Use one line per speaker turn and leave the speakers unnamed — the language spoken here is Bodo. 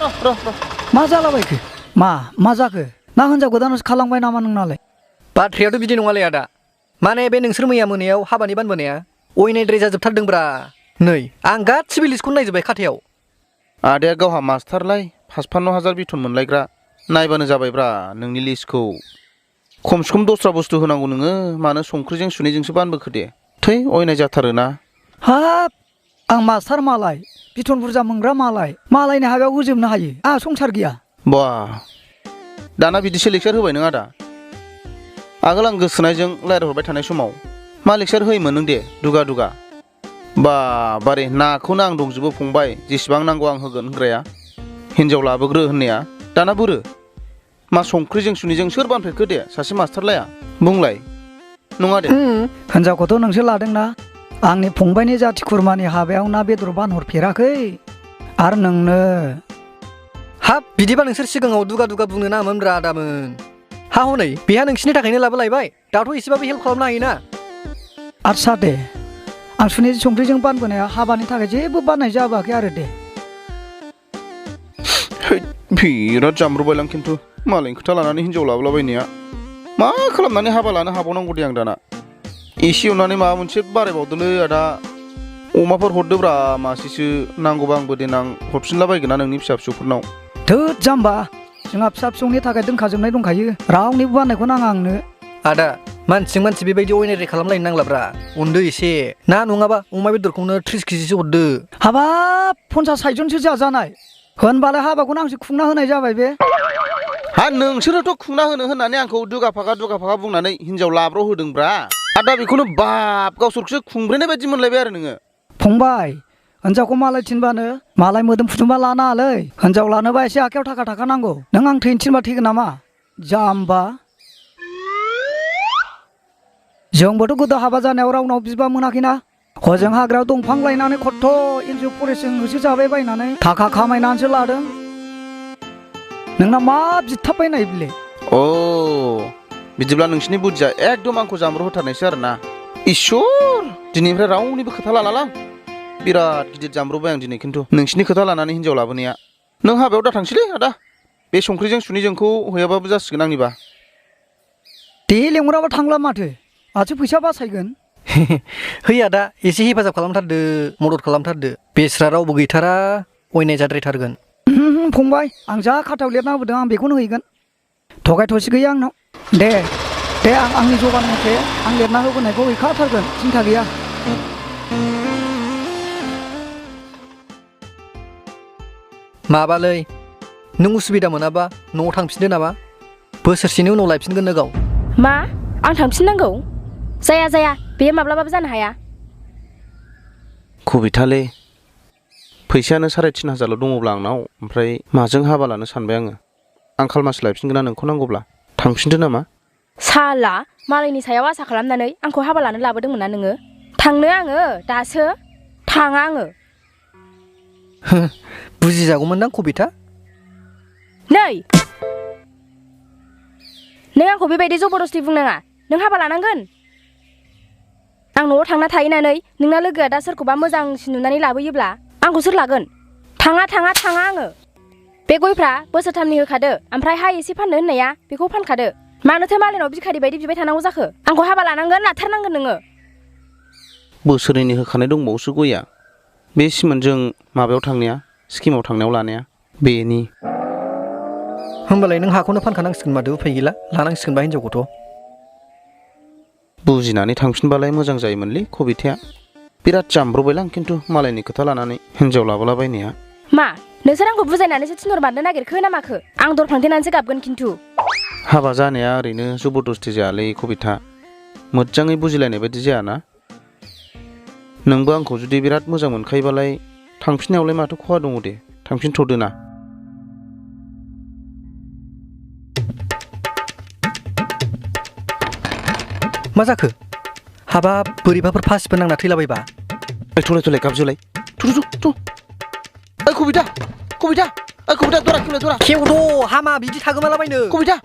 मा जालाबायखो मा जाखो ना हिनजाव गोदानसो खालांबाय नामा नोंनालाय
बाथ्रायाथ' बिदि नङालै आदा माने बे नोंसोर मैया मोनायाव हाबानि बानबोनाया अयनायद्राय जाजोबथारदोंब्रा नै आं गासिबो लिस्टखौनो नायजोब्बाय खाथायाव
आदाया गावहा मास्टारलाय 55,000 बिथन मोनलायग्रा नायबानो जाबायब्रा नोंनि लिस्टखौ खमसे खम दस्रा बुस्थु होनांगौ नोङो मानो संख्रिजों सुनैजोंसो बानबोखो दे थै अयनाय जाथारोना
हाब आं मास्टार मालाय बिथन बुरजा मोनग्रा मालायनि हाबायाव होजोबनो हायो आंहा संसार गैया
बा दाना बिदिसो लेक्सार होबाय नों आदा आगोल आं गोसोनायजों रायज्लायहरबाय थानाय समाव मा लेक्सार होयोमोन नों दे दुगा बारे नाखौनो आं दंजोबो फंबाय जेसेबां नांगौ आं होगोन होनग्राया हिनजाव लाबोग्रो होननाया दाना बोरो मा संख्रिजों सुनिजों सोर बानफेरखो दे सासे मास्टार लाया बुंलाय नङा दे
हिनजावखौथ' नोंसो लादोंना आंनि फंबायनि जाथि खुरमानि हाबायाव ना बेदर बानहरफेराखै आरो नोंनो
हाब बिदिबा नोंसोर सिगाङाव दुगा बुंनो नाङामोनब्रा आदामोन हा हनै बेहा नोंसिनि थाखायनो लाबोलायबाय दाथ' एसेबाबो हेल्प खालामनो हायोना
आदसा दे आं सुनिजों संख्रिजों बानबोनाया हाबानि थाखाय जेबो बानाय जाबाखै आरो दे
बिराद जाम्रबायलां खिन्थु मालायनि खोथा लानानै हिनजाव लाबोलाबायनाया मा खालामनानै हाबा लानो हाबावनांगौ दे आं दाना एसे अननानै माबा मोनसे बारायबावदोलै आदा अमाफोर हरदोब्रा मासेसो नांगौबा आंबो देनां हरफिनलाबायगोन ना नोंनि फिसा फिसौफोरनाव
थोद जाम्बा जोंहा फिसा फिसौनि थाखाय दोनखाजोबनाय दंखायो रावनिबो बानायखौ नाङा आंनो
आदा मानसिजों मानसि बेबायदि अयनाय खालामलायनो नांलाब्रा अनदो एसे ना नङाबा अमा बेदरखौनो 30 केजिसो हरदो
हाबाब 50-60 जनसो जाजानाय होनबालाय हाबाखौनो आंसो खुंना होनाय जाबाय बे
हा नोंसोरोथ' खुंना होनो होननानै आंखौ दुगा फागा बुंनानै हिनजाव लाब्राव होदोंब्रा आदा बेखौनो बाप गावसोरखौसो खुंब्रेनाय बायदि मोनलायबाय आरो नोङो
फंबाय हिनजावखौ मालाय थिनबानो मालाय मोदोम फुदुंबा लानाङालै हिनजाव लानोबा एसे आखायाव थाखा नांगौ नों आं थैनो थिनबा थैगोन नामा जाम्बा जोंबोथ' गोदो हाबा जानायाव रावनाव बिबा मोनाखैना हजों हाग्रायाव दंफां लायनानै खथ' एन्जर फरेस्टजों होसो जाबाय बायनानै थाखा खामायनानैसो लादों नोंना मा बिथाबबायनाय बिले
अ बिदिब्ला नोंसिनि बुद्धिया एकदम आंखौ जाम्र होथारनायसो आरोना इसोर दिनैनिफ्राय रावनिबो खोथा लालां बिराद गिदिर जाम्रबाय आं दिनै खिन्थु नोंसिनि खोथा लानानै हिनजाव लाबोनाया नों हाबायाव दा थांसैलै आदा बे संख्रिजों सुनिजोंखौ हैयाबाबो जासिगोन आंनिबा
दे लेंहराबा थांला माथो आथो फैसा बासायगोन
है आदा एसे हेफाजाब खालामथारदो मदद खालामथारदो बेस्रा रावबो गैथारा अयनाय जाद्रायथारगोन
फंबाय आं जा खाथायाव लिरना होबोदों आं बेखौनो हैगोन थगायथ'सि गैया आंनाव दे आं आंनि जगान मथे आं लिरना होबोनायखौ हैखाथारगोन सिन्था गैया
माबालै नों उसुबिदा मोनाबा न'आव थांफिनदो नामा बोसोरसेनि उनाव लायफिनगोन नो गाव
मा आं थांफिननांगौ जाया बेयो माब्लाबाबो जानो हाया
कबितालै फैसायानो 3,500 दङब्ला आंनाव ओमफ्राय माजों हाबा लानो सानबाय आङो आं खालमासि लायफिनगोन ना नोंखौ नांगौब्ला थांफिनदो नामा
साला मालायनि सायाव आसा खालामनानै आंखौ हाबा लानो लाबोदोंमोन ना नोङो थांनो आङो दासो थाङा आङो
बुजिजागौमोनदां कबिता
नै नों आंखौ बेबायदि जबरदस्ति बुंनाङा नों हाबा लानांगोन आं न'आव थांना थाहैनानै नोंना लोगोआ दा सोरखौबा मोजांसिन नुनानै लाबोयोब्ला आंखौ सोर लागोन थाङा आङो बे गयफ्रा बोसोरथामनि होखादो ओमफ्राय हा एसे फाननो होननाया बेखौ फानखादो मानोथो मालायनाव भिखारि बायदि बिबाय थानांगौ जाखो आंखौ हाबा लानांगोन लाथारनांगोन नोङो
बोसोरनैनि होखानाय दंबावोसो गया बे सिमोनजों माबायाव थांनाया स्किमाव थांनायाव लानाया बेनि
होमबालाय नों हाखौनो फानखानांसिगोन माथो उफाय गैला लानांसिगोनबा हिनजावखौथ'
बुजिनानै थांफिनबालाय मोजां जायोमोनलै कबिताया बिराद जाम्ब्रबायलां खिन्थु मालायनि खोथा लानानै हिनजाव लाबोलाबायनाया
मा नोंसोर आंखौ बुजायनानैसो थिनहरमारनो नागिरखो ना माखो आं दर फांथेनानैसो गाबगोन खिन्थु
हाबा जानाया ओरैनो जबरदस्ति जायालै कबिता मोजाङै बुजिलायनाय बायदि जायाना नोंबो आंखौ जुदि बिराद मोजां मोनखायोबालाय थांफिननायावलाय माथो खहा दङ दे थांफिनथ'दो ना
मा जाखो हाबाब बोरैबाफोर फासिफोर नांना थैलाबायबा
थलाय गाबजोलाय कबिता दरा
खेवद' हामा बिदि थागोमालाबायनो
कबिता